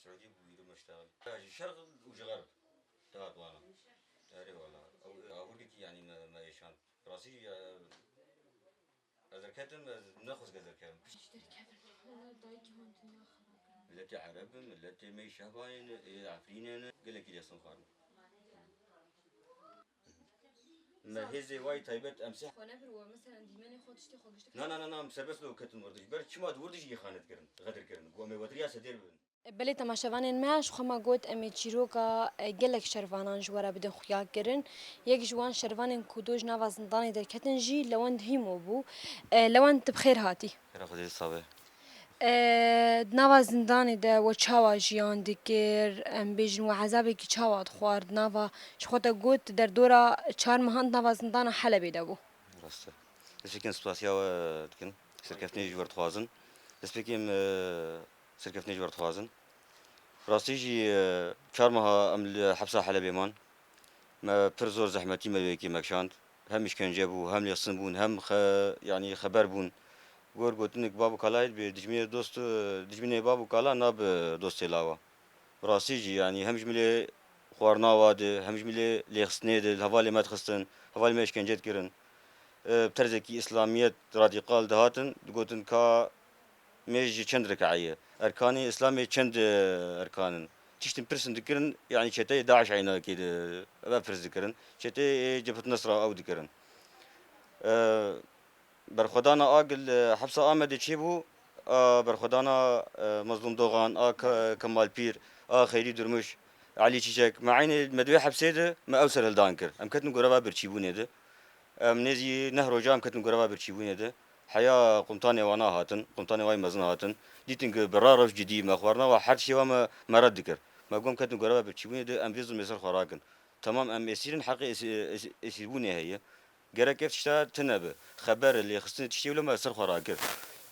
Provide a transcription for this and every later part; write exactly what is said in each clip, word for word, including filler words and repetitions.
Siûdî bû, îro meştexil. Ya ji şerq û ji xerb dihat wana. Erê wala. Ew, e, aburgekî, yanî me, me êşand. Rastî jî, e, ez derketim, ez nexwest ez derkevim. Ji derkevin. Wala dayikê min dinya xera kir. Miletê Ereb in, miletê me yê Şehbayê ne, ê Efrînê ne, gelekî lê xistin xwarin. Me hêzê wayî taybet em sê Xwe nebir we, mesela dîmenê xwe tiştê xwe giştik. Na, na, na, na, em serbest lo ketin wirdiş. Ber çima di wirdiş îxanet kirin, xedir kirin. Ku em ê wetiriya sedêr bibin. Belê temaşevanên me, ji xwe me got em ê çîroka, e, gelek şervanan ji we re bidin xuya kirin. Yek ji wan şervanên ku do ji nava zindanê derketin jî Lewend Hîmo bû. E, Lewend, tu bi xêr hatî. Xêra Xwedê sabe. E, di nava zindanê de we çawa jiyan dikir? Em bêjin we ezabekî çawa dixwar di nava, ji xwe te got derdora çar mehan di nava zindana Helebê de bû. Rast e. Destpêkê em spasiya we dikin. Serkeftinê ji we re dixwazin. Destpêkê em, e, serkeftinê ji we re dixwazin. Rastî jî, e, çar meha em li hepsa Helebê man. Me pir zor zehmetî me wê yekê mekşand. Hem îşkence bû, hem lêxistin bûn, hem xe-, yanî xeber bûn. Gor gotinik bab û kalayê dibê, dijminê dost, dijminê bab û kala nabe dostê lawa. Bi rastî jî, yanî hem ji milê xwarina wa de, hem ji milê lêxistinê de li hevalê me dixistin, hevalê me îşkence dikirin. E, bi terzekî îslamiyet radîkal dihatin, digotin ka mêj ji çend rikaye? Erkanê Îslamê çend, e, erkan in? Tiştin pirsin dikirin, yanî çeteyê DAIŞ eynakê de ev pirs dikirin. Çeteyê Cebhet Nusra ew dikirin. E, berxwedana a gil, e, hepsa Amedê çêbû, a berxwedana, e, Mezlûm Dogan, a Ke-, Kemal Pîr, a Xeyrî Durmuş, Elî Çîçek. Me eynê me di wê hepsê de me ew serhildan kir. Em ketin goreva birçîbûnê de. Em nêzî neh roja em ketin goreva birçîbûnê de. Heya qumtanê wana hatin, qumtanê wayî mezin hatin. Dîtin ku bi ra rewş cidî me xwarina wa her tiştê wa me, me red dikir. Me got em ketin goreva birçîbûnê de, em vê zulmê ser xwe rakin. Temam em êsîr in, heqê êsî-, êsî-, êsîrbûnê heye. Gerek ev tişta tune be. Xeber, lêxistin tiştê wilo me ser xwe rakir.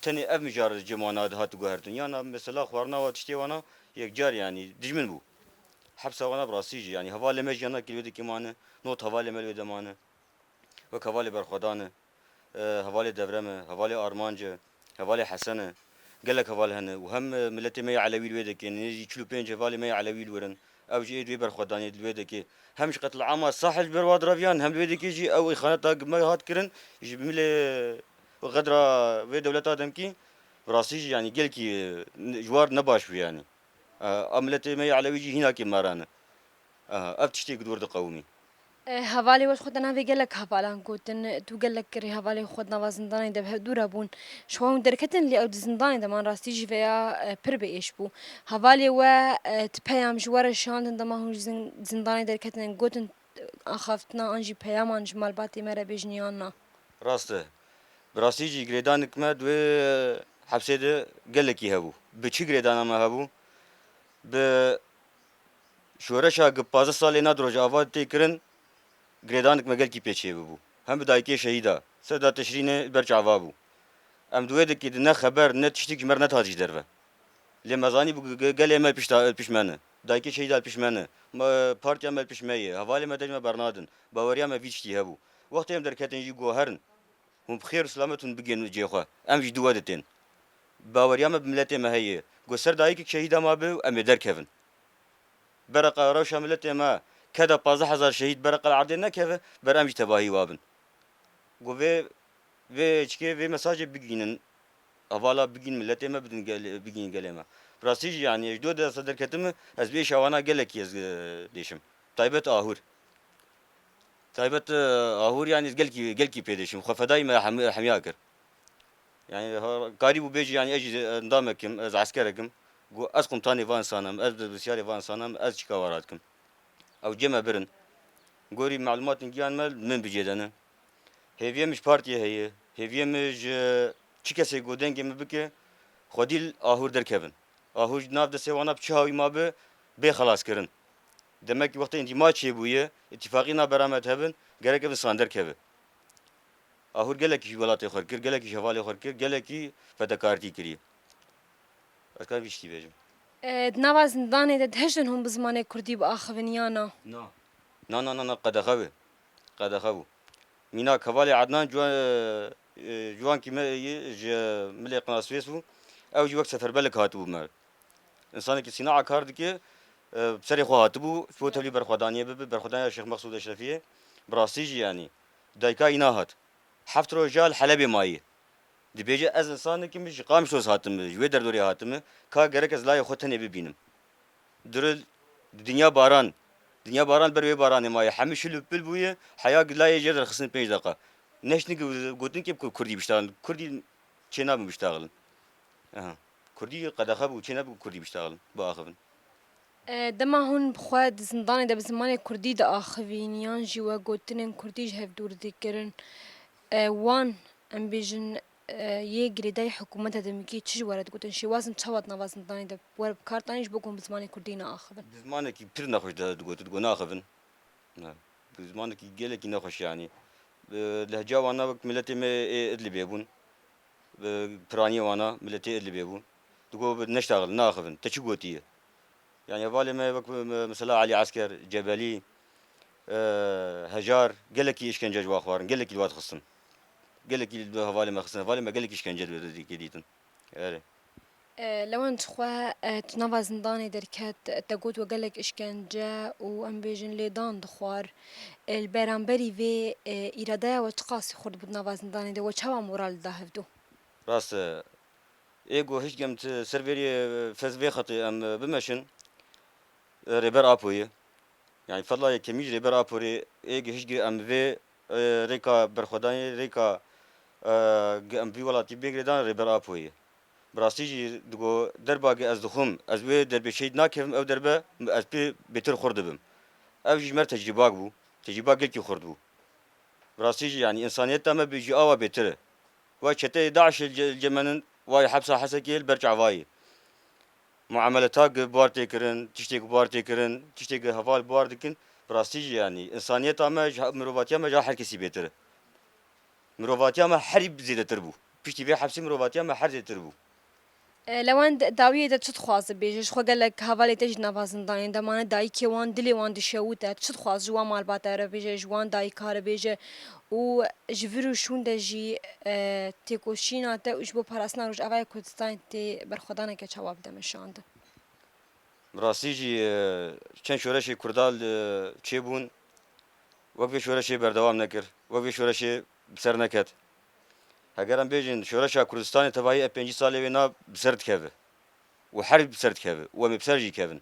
Tenê ev mijar cem wana dihat guhertin. Yana mesela xwarina wa tiştê wana yekcar yanî dijmin bû. Hepsa wana bi rastî jî yanî hevalê me jiyana kê li wê dikê mane, not hevalê me li wê de mane. Wek hevalê Berxwedan e, e, hevalê Devrem e, hevalê Armanc e, hevalê Hesen e. Gelek heval hene û hem, e, miletê me yê Elewî li wê dekê, nêzî çil û pênc hevalê me yê Elewî li wir in. Ew jî ê di wê berxwedanê li wê dekê. Hem ji qetlîama Sahil ji ber wa diraviyan, hem li wê dekê jî ew îxaneta me hat kirin, ji milê xedra vê dewleta demkî, bi rastî jî, yanî gelkî, e, ji war ne baş bû yanî. E, a miletê me yê Elewî jî hînakê me re ne. E, ev tiştê ku di wir diqewimî. E, hevalê we ji xwe de navê gelek hevalan gotin. Tu gelek rê hevalê xwe di nava zindanê de bi hev dû re bûn. Ji xwe hûn derketin, lê ew di zindanê de man, rastî jî vêya, e, pir bi êş bû. Hevalê we, e, ti peyam ji we re şandin dema hûn ji zin-, zindanê derketin, gotin, e, axaftina an jî peyaman ji malbatê me re bêjin yan na? Rast e. Bi rastî jî girêdanik me di wê hepsê de gelekî hebû. Bi çi girêdana me hebû? Bi şoreşa ku pazdeh salê na di Rojava tê kirin, girêdanik me gelkî pê çêbûbû. Hem bi dayikê şehîda, Seda Teşrînê li ber çava bû. Em di wê dikê de ne xeber, ne tiştik ji me re nehat ji derve. Lê me zanîbû ge-, ge-, gelê me pişta, pişt me ne. Dayikê şehîda pişt me ne. Me, partiya me pişt me ye. Hevalê me deng me bernadin. Baweriya me vî tiştî hebû. Wextê em derketin jî got herin. Hûn bi xêr û silamet hûn bigihên cihê xwe. Em jî di we de tên. Baweriya me bi miletê me heye. Ku ser dayikek şehîda ma be û em ê derkevin. Bereqa rewşa miletê me, keda pazdeh hezar şehîd bereqa li erdê nekeve, ber em jî tevahî wa bin. Ku vê, vê çikê, vê mesajê bigihînin. Hevala bigihîn miletê me, bidin gel-, bigihîn gelê me. Bi rastî jî, yanî, ji dû desta derketime, ez bi êşa wana gelekî ez, e, dêşim. Taybet ahûr. Taybet, e, ahûr, yanî, ez gelkî, gelkî pê dêşim. Xwe fedayî me hem-, hemiya kir. Yanî, ha, karîbû bêjî, yanî, ez jî endamek im, ez eskerek im. Got, ez qumtanê van insana me, ez berpirsiyarê van insana me, ez çika we radikim. Ew cê me birin. Gorî malumatên giyan me, min bi cê de ne. Hêviyê min ji partiyê heye. Hêviyê min ji çi kesê ku dengê min bike, xwedî li ahûr derkevin. Ahûr ji nav destê wana bi çi hawî ma be, bê xelaskirin. Demek wextê îndîma çêbûye, îtîfaqî navbera me hebin, gerek ev insan derkeve. Ahûr gelekî ji welatê xwe kir, gelekî ji hevalê xwe kir, gelekî fedekarîtî kiriye. Ez karim vî tiştî bêjim. E, di nava zindanê de dihiştin hûn bi zimanê kurdî biaxivin ya na? Na. Na, na, na, na, qedexe bû. Qedexe bû. Mînak hevalê Ednan ciwan, e, e, ciwankî me yê ji milê Qina Swês bû. Ew jî wek seferberlik hatibû me. Însanekî sînaa kar dike, e, serê xwe hatibû, ji bo tevlî berxwedaniyê bibe, berxwedaniya Şêx Mexsûd Eşrefiyê, bi rastî jî, yanî, dayika wî nahat. Heft roj ya li Helebê mayî. Dibêje, ez însanekî me, ji Qamişlo hatime, ji wê derdorê hatime, ka gerek ez layê xwe tenê bibînim. Dure dinya baran, dinya baran ber wê baranê maye. Hemî şil û pil bûye, heya layê jê derxistin pênc deqa. Neştin ki gotin ki ku-, kurdî biştaxilin. Kurdî çênabin biştaxilin. Aha. Kurdî qedexe bû, çênabin kurdî biştaxilin, biaxivin. E, dema hûn bi xwe di zindanê de bi zimanê kurdî diaxivîn, yan jî we gotinên kurdî ji hev dûr dikirin, e, wan, em bêjin, e, yê girêdayî hikûmeta demikî çi ji we re digotin? Şêwazin çawa di nava zindanê de we re bi kar tanî ji bo ku hûn bi zimanê kurdî neaxivin? Bi zimanekî pir nexweş de digotin, digot naxivin. Ne. Bi zimanekî gelekî nexweş, yanî. Bi lehca wana wek miletê me ê Idlibê bûn. Bi piraniyê wana miletê Idlibê bûn. Digot, neştaxil, naxivin. Te çi gotiye? Yanî hevalê me wek, me-, mesela Elî Esker, Cebelî, e, Hejar, gelekî îşkence ji wa xwarin, gelekî li wa dixistin. Gelekî li hevalê me xistin, hevalê me gelekî îşkence dikê dîtin. Erê. E, Lewend xwe, e, tu nava zindanê derket, te got we gelek îşkence û em bêjin lêdan dixwar. E, li beramberî vê, e, îradeya we çiqasî xurt bû di nava zindanê de, we çawa moral dida hevdû? Rast e. Ê ku hişt em ti ser veriyê, e, fez vê xetê em, e, bimeşin, e, Rêber Apo ye. Yani fedla yekemî ji Rêber Apo rê ê ku hişt em vê, e, rêka berxwedanê, rêka, e, ku em vî welatî bê girêdan Rêber Apo ye. Bi rastî jî digo derba ku ez dixwim, ez wê derbê şehîd nakevim, ew derbe ez pê bêtir xurt dibim. Ev jî ji me re tecrîbak bû. Tecrîba gelkî xurt bû. Bi rastî jî, yanî, însaniyeta me bi jî awa bêtir e. Wa çeteyê DAIŞê li ce-, li cem me nin, wa yê hepsa Hesekê li ber çavayê. Muameleta ku bar tê kirin, tiştê ku bar tê kirin, tiştê ku heval bar dikin, bi rastî jî, yanî, însaniyeta me, ji he-, mirovatiya me ji her kesî bêtir e. Mirovatiya me herî zêdetir bû. Piştî vê hepsê mirovatiya me her zêdetir bû. E, Lewend, dawiyê te çi dixwaze bêje? Ji xwe gelek hevalê te jî nava zindanê de mane, dayikê wan, dilê wan dişewite. Tu çi dixwaz ji wan malbata re bêje, ji wan dayika re bêje û ji vir û şûn de jî, e, têkoşîna te û ji bo parastina Rojavayê Kurdistanê tê berxwedaneke çawa bide meşandin? Bi rastî jî, e, çend şoreşê Kurda li çêbûn, wek vê şoreşê berdewam nekir, wek vê şoreşê bi ser neket. Heger em bêjin, şoreşa Kurdistanê tevahî ev pêncî salê wê na bi ser dikeve û her bi ser dikeve û em ê bi ser jî kevin.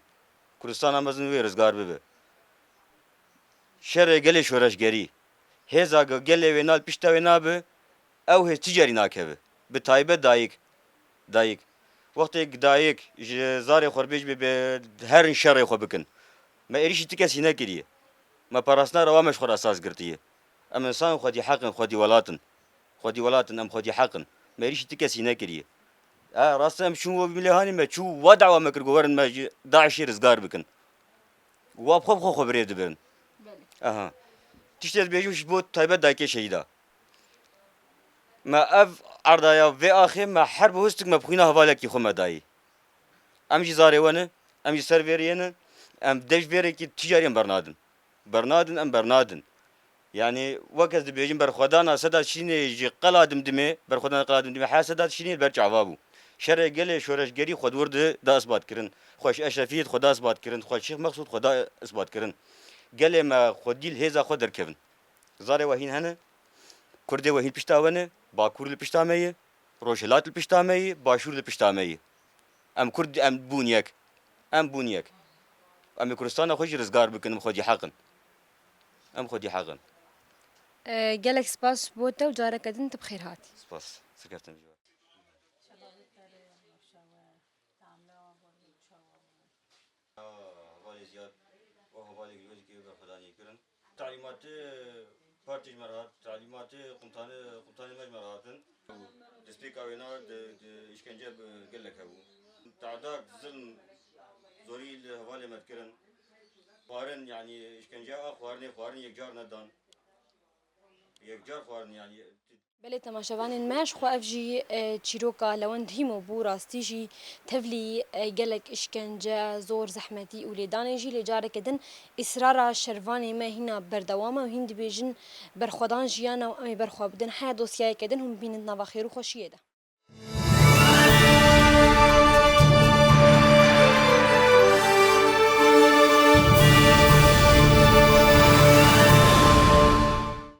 Kurdistana mezin wê rizgar bibe. Şerê gelê şoreşgerî, hêza ge-, gelê wê na li pişta wê nabe, ew hêz ti carî nakeve. Bi taybet dayik. Dayik. Wextê dayik ji zarê xwe bêj bê, bê herin şerê xwe bikin. Me êrîşî ti kesî nekiriye. Me parastina rewa me ji xwe re esas girtiye. Em însan xwedî heq in, xwedî welat in. Xwedî welat in, em xwedî heq in. Me êrîşî ti kesî nekiriye. E, rast em çûn we milê hanî me çû wa dawa me kir ku werin me ji DAIŞê rizgar bikin. Wa bi xwe bi xwe xwe bi rê dibirin. Belê. Aha. Tiştê ez bêjim ji bo taybet dayikê şehîda. Me ev erdaya vê axê me her bi hostik me bi xwîna hevalekî xwe me dayî. Em jî zarê we ne, em jî ser vê riyê ne, em dev ji vê rêkê tu carî em bernadin. Bernadin, em bernadin. Yanî wek ez dibêjim berxwedana Sedat Şîrînê ji qela Dimdimê, berxwedana qela Dimdimê heya Sedat Şîrînê li ber çava bû. Şerê gelê şoreşgerî xwe di wir de da isbat kirin. Xwe ji Eşrefiyê xwe da isbat kirin, xwe ji Şêx Mexsûd xwe da isbat kirin. Gelê me xwedî li hêza xwe derkevin. Zarê we hîn hene, Kurdê we hîn pişta we ne, Bakur li pişta me ye, Rojhilat li pişta me ye, Başûr li pişta me ye. Em Kurd, em bûn yek. Em bûn yek. Em ê Kurdistana xwe jî rizgar bikin, em xwedî heq in. Em xwedî heq in. E, gelek spas bo te û careke din tu bi xêr hatî. Spas. Serkeftin ji we. Hevalê Ziyad û hevalê Gilwecikê berxwedaniyê kirin. Talîmatê partî ji me re hat, talîmatê qumtanê, qumtanê me ji me re hatin. Destpêka wêna di, di îşkence bi gelek hebû. Te'da zilm zorî li hevalê me dikirin. Xwarin, yanî îşkence a xwarinê, xwarin yekcar nedan. Yekcar xwarin, yanî. Belê, temaşevanên me, ji xwe ev jî, e, çîroka Lewend Hîmo bû, rastî jî tevlî, e, gelek îşkence, zor, zehmetî û lêdanê jî lê careke din îsrara şervanê me hîna berdewam e û hîn dibêjin berxwedan jiyan e û em ê berxwe bidin. Heya dosyayeke din hûn bibînin di nava xêr û xweşiyê de.